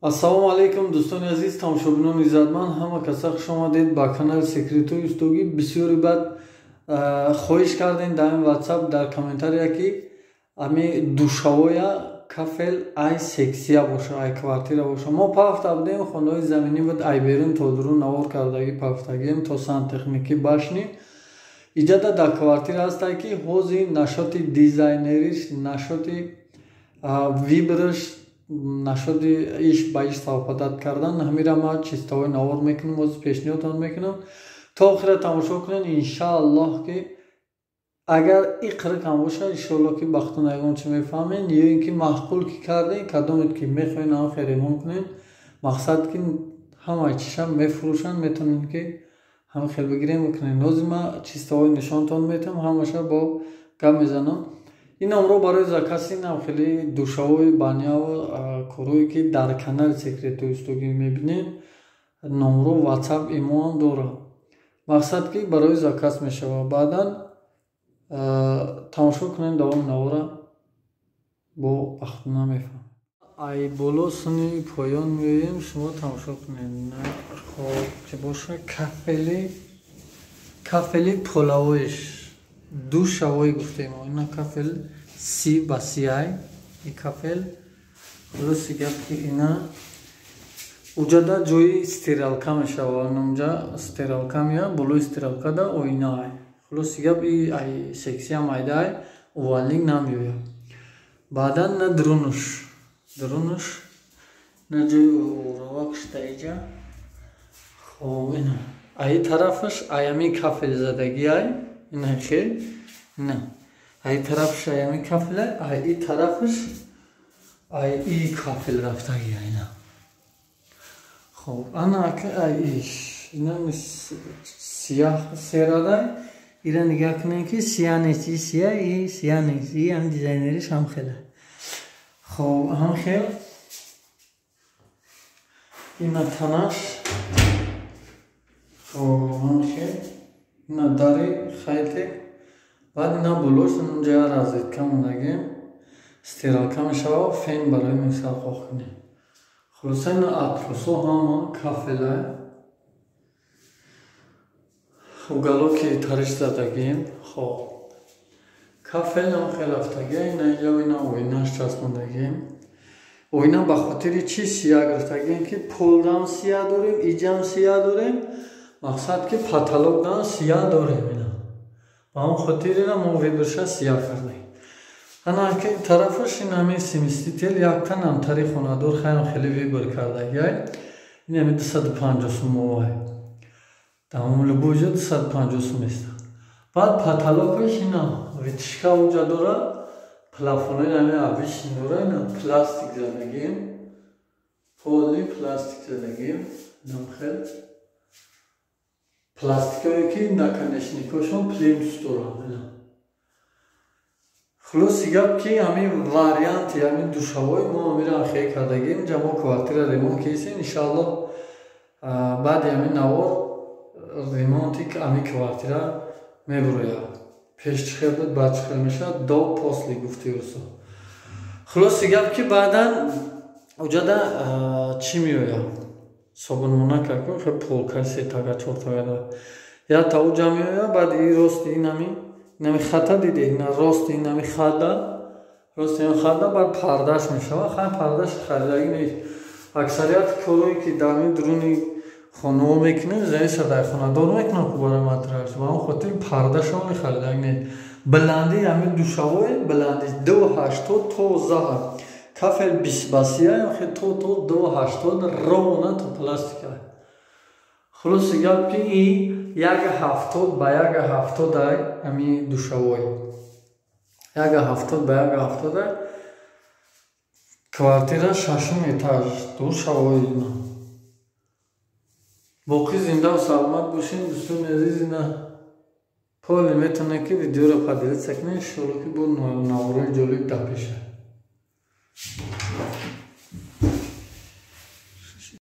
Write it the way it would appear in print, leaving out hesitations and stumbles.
Ассалому алайкум, дӯстони азиз, тамошобинони иззатманд, ҳама каса хуш омадед ба канали Секретҳои Устогӣ. Бисёри бад хоҳиш кардем дар ин WhatsApp, дар комментария, ки ами душавоя кафел ай сексия боша, ай квартира боша. Мо пафта будем, хонаҳои заминӣ буд, ай берун то дурун навор кардагӣ пафтагием, то сантехникӣ башни. Иҷада дар квартира ҳастае, ки ҳозир нашоти дизайнериш, нашоти выбор аш, нашоди иш ба иш совпадать кардан. Ҳамира ма чистовой навор мекунам, ҳозир пешниҳодтон мекунам. То охира тамошо кунед, иншааллоҳ, ки агар иқрикам бошад, иншоаллоҳ, ки бахтон ягон чи мефаҳмед, ё ин ки маъқул ки кардем, кадомед ки мехоҳед ҳамхе ремонт кунед. Мақсад, ки ҳамаи чиша мефурӯшанд, метавонед, ки ҳама хел бигирем, бикунед. Ҳозир ма чистовой нишонтон метавам, ҳамаша бо гап мезанам. Ин номро барои заказ и хеле душавои баня ву корое, ки дар канали Секретҳои Устогӣ мебинед, номро WhatsApp, имоам дорам. Мақсад, ки барои заказ мешавад. Баъдан тамошо кунем давоми навора, бо бахтона мефаҳмем. Ай боло суни поён меоем, шумо тамошо кунед. Хоб, ки боша, кафели половой ш душавой гуфтем. Ина кафел 30 ба 30 ай и кафел. Хулоси гап, ки ина уҷада ҷои стиралка мешавад, унҷа стиралка меяд, болои стиралка да оина ай. Хулоси гап, и ай сексия майда ай, увальник намеояд. Баъдан на дурунуш, на ҷои уровакш да иҷа. Хоб, ина аи тарафаш аями кафел задагӣ ай, ина хел, ина аи тарафаш аями кафел ай, аи тарафаш ай и кафел рафтагӣ, ина. Хоб, ана ай иш ина сияҳ серадай. Ира нигаҳ кунем, ки сия нест, и сия, и сия нест, и ам дизайнериш ҳам хеле. Хоб, ҳам хел ина танаш. Хоб, ҳам хел ина дари хайтек. Баъд ина болош унҷа розетка мондагем, стиралка мешава, фен барои мисалқоқ кунем. Хулоса, ина атросо ҳама кафелай, уголок и тариш задагим. Хоб, кафел ам хел рафтагия. Ина инҷа ина оинаш часпондагим. Оина ба хотири чӣ сия гирифтагием? Ки полдам сия дорем, иҷам сия дорем, мақсад, ки потолок дам сия дорем. Ина ба ҳамон хотир ина мо выбор ша сия кардем. Ана ки тарафаш ин ҳамин смеситель якта намтари хонадор хайам хеле выбор кардагиай. Ин ҳами 250 сумовай, тамом, любой ҷо 250 сум еста. Баъд потолок аш ина вытяжка унҷа дора, плафонои ҳами обычный дора, ина пластик задагим, поли пластик задагим. Инам хел пластикое, ки наконечник ошон плинтус доранд ина. Хулоси гап, ки ҳамин варианти ҳамин душавой мо ҳамира хел кардагим. Инҷа мо квартира ремонт кесем, иншааллоҳ, баъди ҳамин навор ремонти ҳамин квартира мебурояд. Пеш чӣ хел буд, баъд чӣ хел мешавад, до после гуфти урсо. Хулоси гап, ки баъдан уҷада чӣ меояд? Собунмона каку хел полка сетага, чортага дорад, якта уҷа меояд. Баъд и рости инами хата диде, ина рости инами хата, рости ин хата баъд пардаш мешавад. Хай, пардаш харидагӣ нест. Аксарияти корое, ки дар ин дуруни хонаҳо мекунем, заиса дар хонадор мекунам, ку барои матраш, ба он хотир пардашон харидагӣ нест. Баландии ҳамин душавой, баланди 2,80 то заҳр, кафел 20 ба 30, то 2,80 ровно то пластика. Хулоси гап, ки и 1,70 ба 1,70 ай ҳами душавой, 1,70 ба 1,70 ай. Квартира шашум этаж, душавой ина. Боқӣ зиндаву саломат бошем, дӯстони азиз. Ина поли метавонед, ки видеоро поделиться кунед. Иншоалло, ки бо наворои ҷолиб дар пеша.